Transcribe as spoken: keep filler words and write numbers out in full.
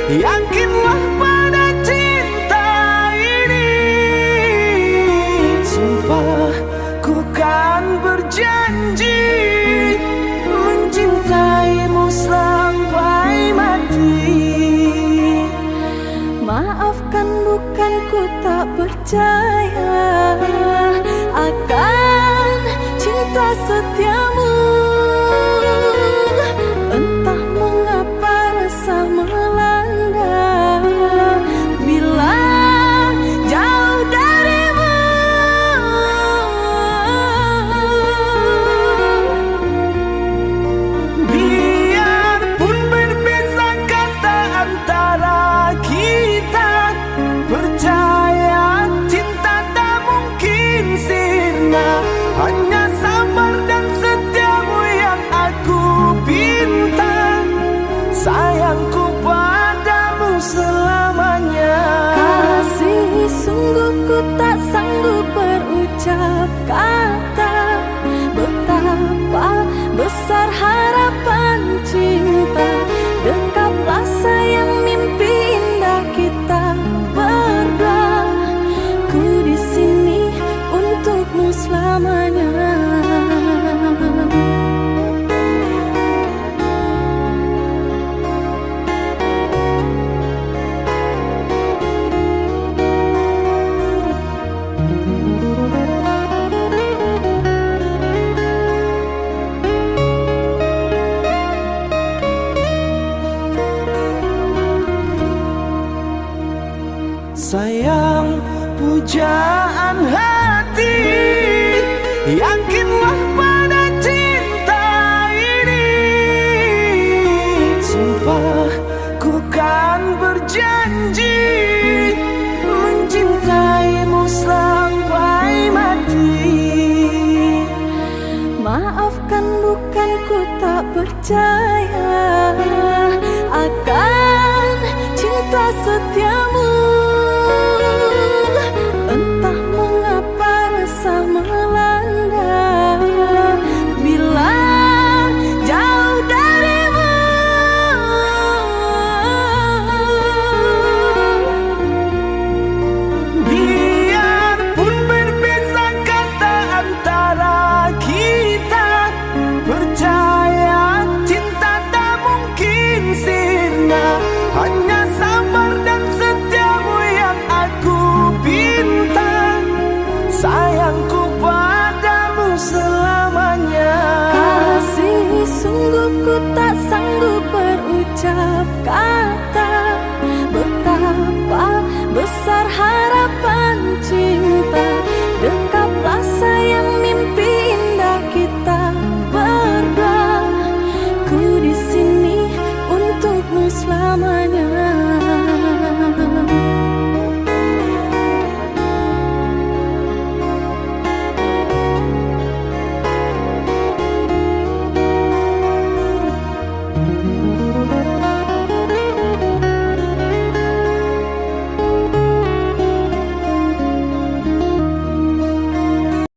Yakinlah pada cinta ini, sumpah ku kan berjanji mencintaimu sampai mati. Maafkan, bukan ku tak percaya akan cinta setiamu. Entah mengapa resah melanda bila jauh darimu. Biarpun berbeza kasta antara kita, percaya cinta tak mungkin sirna. Hanya sabar dan setiamu yang aku pinta. Sayangku padamu selamanya. Kasih, sungguh ku tak sanggup berucap kata. Betapa besar harapan cinta. Dekaplah sayang, mimpi indah kita berdua. Ku di sini untukmu selamanya. Sayang, pujaan hati, yakinlah pada cinta ini. Sumpah, ku kan berjanji mencintaimu sampai mati. Maafkan, bukan ku tak percaya